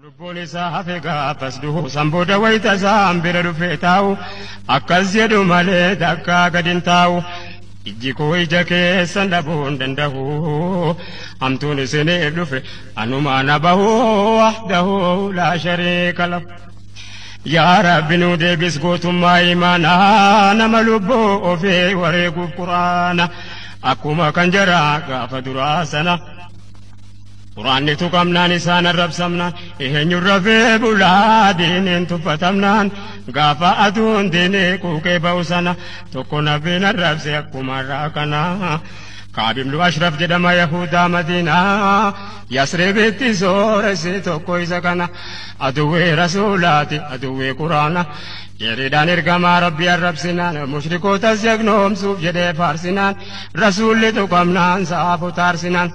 Lubbuun isaa hafe gaafas duhu san booda wayita isaan bira dhufee taa'u akkas jedhu malee takkaa gad hin taa'u. Ijji koo ija keessan dhabuu hin danda'u hamtuun isiniif dhufe anumaa na bahu wahdahu laa shariika lahu. Yaa Rabbi nu deebis gootummaa imaanaa nama lubbuu ofii wareeguuf quraana akkuma kan jaraa gaafa duraa sana. Quraanni tuqamnaan isaan arrabsamnaan eenyuun rafee bulaa diiniin tuffatamnaan gaafa aduun diinii quuqee ba'u sana tokko nabiin arrabse akkuma irraa kana. Kaab ibnu Ashraf jedhama Yahudaa Madiinaa Yasribitti sooressi tokko isa kana aduwwee rasuulaati aduwwee quraana Yeridhaan ergamaa rabbii arrabsinaan mushrikootas jagnoomsuuf jedhee faarsinaan rasuulli tuqamnaan sa'aafu taarsinaan.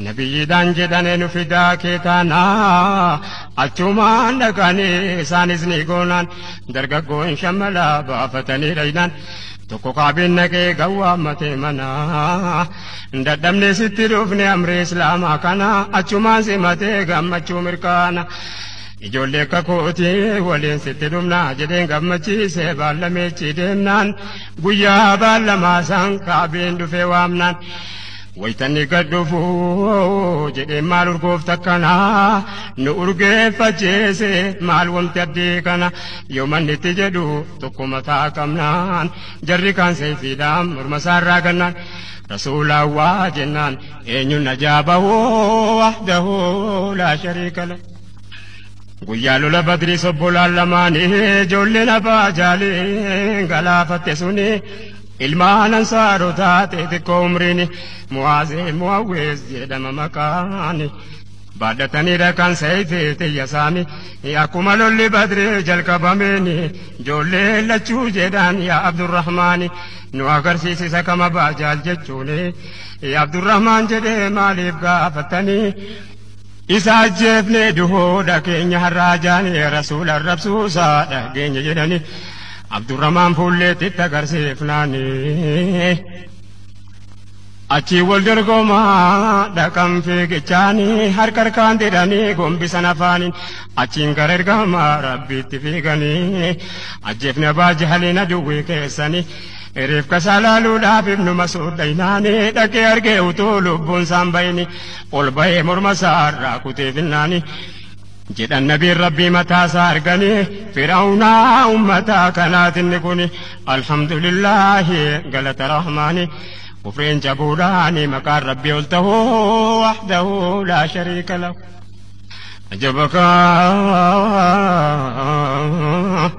Nabiyyiidhaan jedhanii nu fidaa kee taanaa achumaan dhaqanii isaanis ni goonaan dargaggoon shammalaa baafatanii dhaynaan tokko kaabiin naqee gawwaammatee manaa dadhabnee sitti dhufne amri islaamaa kana achumaan simatee gammachuu mirkaana. Ijoollee akka kootii waliin sitti dhufnaa jedheen gammachiisee baallameechi deemnaan guyyaa baallamaa san kaabiin dhufee waamnaan. Waytanni gad dhufuu jedhee maal urgoofta akkanaa nu urgeeffachiise maal wanti addii kana yoo manni itti jedhu tokko mataa qabnaan jarri kaan seefiidhaan morma isaarraa gannaan rasuulaa waa jennaan eenyuun ajaa'ibahuu wahdahuu laa shariika lahu. Guyyaa lola badrii sobbolaan lamaanii ijoolleen abbaa jaalii galaafatte suni. Ilmaan ansaarotaa xixiqqoo umriin Mu'aazee Mu'awwees jedhama maqaani. Baadhatanii dhaqan sayfee xiyya isaanii akkuma lolli badree jalqabameeni ijoollee lachuu jedhan yaa Abdurrahmaani nu agarsiisisa kama baajaal jechuuni. Yaa Abdurrahmaan jedhee maaliif gaafatanii isa ajjeefnee duhoodha keenya har'aa jaanii rasuula arrabsuusaa dhageenya jedhanii. Abdurrahmaan fuulleetti agarsiifnaani. Achii wal dorgomaa dhaqan fiigichaanii harka harkaan didhanii gombisan afaaniin achiin gara ergamaa rabbiitti fiiganii ajjeefne abbaa jahaliin aduwwii keessanii reefka isaa laaluudhaaf ibnu Masuud dhaynaanii dhaqee argee utuu lubbuun isaan bayini ol bahee morma isaarraa kutee finnaanii. Jedhan nabiin rabbii mataa isaa arganii fir'aawnaa ummata kanaatinni kun alhamdulillaahi galata rahmaani kufreen jabuudhaani maqaan rabbii ol tahuu wahdahu laa shariika lahu. Ajabakaa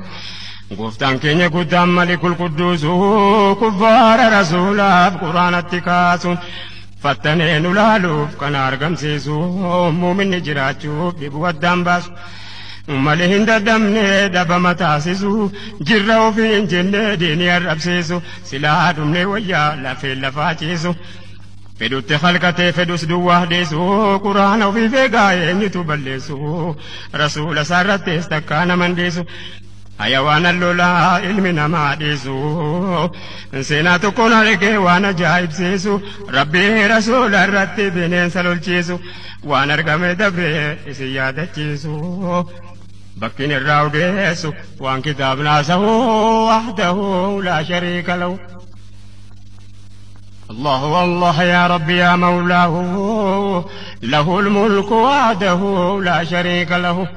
gooftaan keenya guddaan malikul qudduusuu kuffaara rasuulaaf quraanatti kaasuun fattanee nu laaluuf kana argamsiisu muuminni jiraachuuf dhibuu addaan baasu malee hin dadhabne dhabama taasisu jirra ofii hin jenne diinii arrabsiisu silaa dhumne wayyaa lafee lafaa ciisu fedhutti halkatee fedhus duwwaa dhiisu quraana ofii feegaa eenyutu balleessu rasuula isaarrattis takkaa naman dhiisu. Hayawaan lolaa ilmi namaa dhiisu seenaa tokkoon argee waan ajaa'ibsiisu rabbii rasuula irratti bineensa lolchiisu waan argame dabree isin yaadachiisu bakkiin irraa odeessu waan kitaabnaa sahu wahdahu laa shariika lahu. الله والله يا ربي يا مولاه له الملك وحده لا شريك له.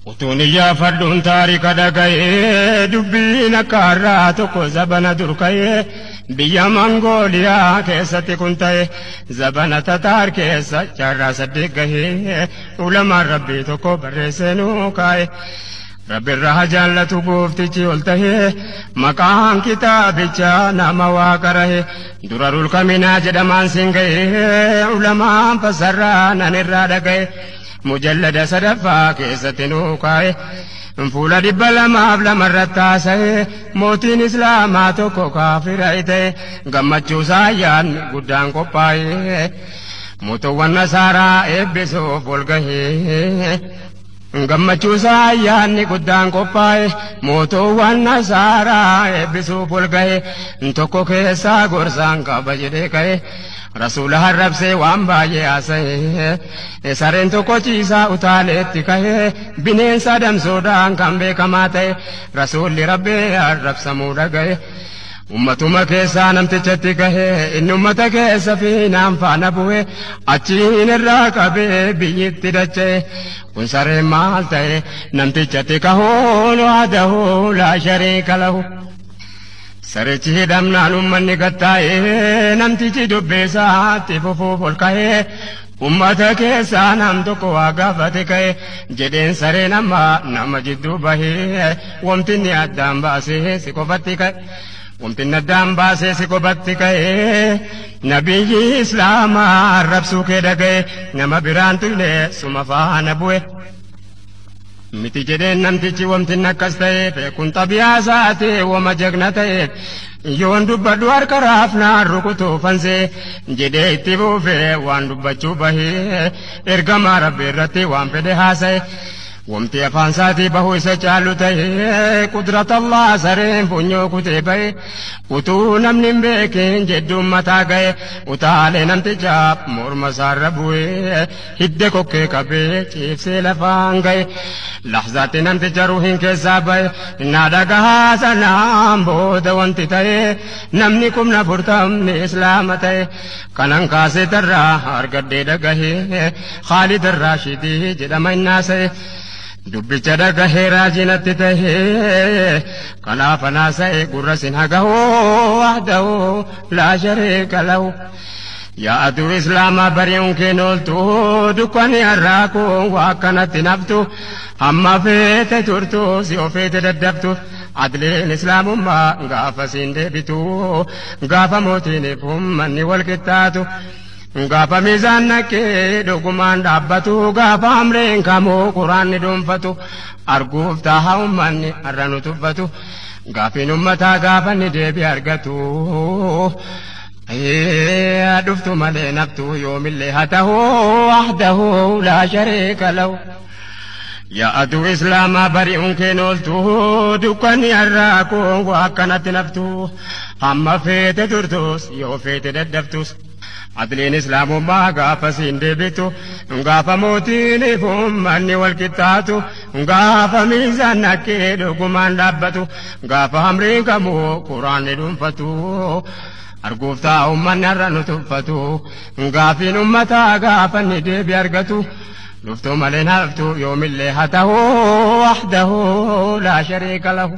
Utuun iyyaafadhuun taarika dhaga'ee dubbiin akka har'aa tokko zabana dur ka'ee biyya Mangooliyaa keessatti kun ta'e zabana Tataar keessa jaarraa 8 gahee ulamaan rabbii tokko barreessee nuu kaa'e. Rabbi irraa jaallatu gooftichi ol tahee maqaan kitaabichaa nama waa qarahe durarul kaminaa jedhamaan siin ga'ee ulamaan fasarraa nan irraa dhaga'e. Mujallada sadaffaa keessatti nuu kaa'e fuula 202 irratti haasa'e mootiin islaamaa tokko kaafira ta'e gammachuusaa ayyaanni guddaan qophaa'e mootuwwan nasaaraa eebbisuuf ol gahee gammachuusaa ayyaanni guddaan qophaa'e mootuwwan nasaaraa eebbisuuf ol gahee tokko keessaa gorsaan qaba jedhee ka'e. Rasuula harrabsee waan baay'ee haasa'e sareen tokko ciisaa utaaleetti ka'e bineensa adamsuudhaan kan beekamaa ta'e rasuulli rabbii arrabsamuu dhaga'e. Ummatuma keessaa namtichatti gahe inni ummata keessa fiinaan faana bu'e achiin irraa qabee biyyitti dacha'e kun sareen maal ta'e namtichatti kahuun waadahu laa shariika lahu. Sarichi hidhamnaan ummanni gattaa'ee namtichi dubbeessaatti fufuuf ol ka'ee ummata keessaa nam tokko waa gaafate ka'e jedheen sareen amma nama jidduu bahee wamtinni addaan baasee si qofatti ka'e. Wamtinni addaan baasee si qofatti ka'e nabiyyi islaamaa arrabsuu kee dhaga'e nama biraan tuyne suma faana bu'e. Miti jedheen namtichi wamtinni akkas ta'eef kun xabiyaa isaati wama jagna ta'eef yoon dubbadhu harka raafnaan rukutuu fansee jedhee itti buufee waan dubbachuu bahee ergamaa rabbi irratti waan fedhe haasa'e. Wamti afaan isaatii bahu isa caalu ta'e qudrat Allah sareen funyoo kutee bahe utuu namni hin beekin jedhuun mataa ga'e utaalee namtichaaf morma isaarra bu'ee hidda kokkee qabee ciibsee lafaan ga'e lahzaatti namticha ruuhin keessaa bahe naa dhagahaa sanaan booda wanti ta'e namni 40,000 islaama ta'e kanan kaasee tarraa argadhee dhagahee Khaalid Raashidii jedhama innaasa'e. Dubbicha dhagahee raajinatti tahee kanaaf anaasa'e gurra sin hagahoo wahdahoo laa shariika lahu. Yaa aduu islaamaa bari'uun keen ooltu dukkanni har'aa kun waa akkanatti naftu hamma feete turtu si ofeete daddaftu adliin islaamummaa gaafa siin deebitu gaafa mootiiniif ummanni wal qixxaatu. Gaafa miizaan naqee dhugumaan dhaabbatu gaafa amreen kamuu quraanni dhuunfatu arguuf taaha ummanni har'a nu tuffatu gaafiin ummataa gaafa inni deebii argatu. Dhuftu malee naftu yoomillee haa ta'u wahdahu laa shariika lahu. Yaa aduu islaamaa bari'uun keen ooltu dukkanni har'aa kun waa akkanatti naftu hamma feete turtus yoo feete daddaftus. Adliin islaamummaa gaafa siin deebitu gaafa mootiiniif ummanni wal qixxaatu gaafa miizaan naqee dhugumaan dhaabbatu gaafa hamriin kamuu quraanni dhuunfatu arguuf ta'a ummanni har'a nu tuffatu gaafiin ummataa gaafa inni deebi argatu dhuftuu malee haftu yoomillee haa ta'u wahdahu laa shariika lahu.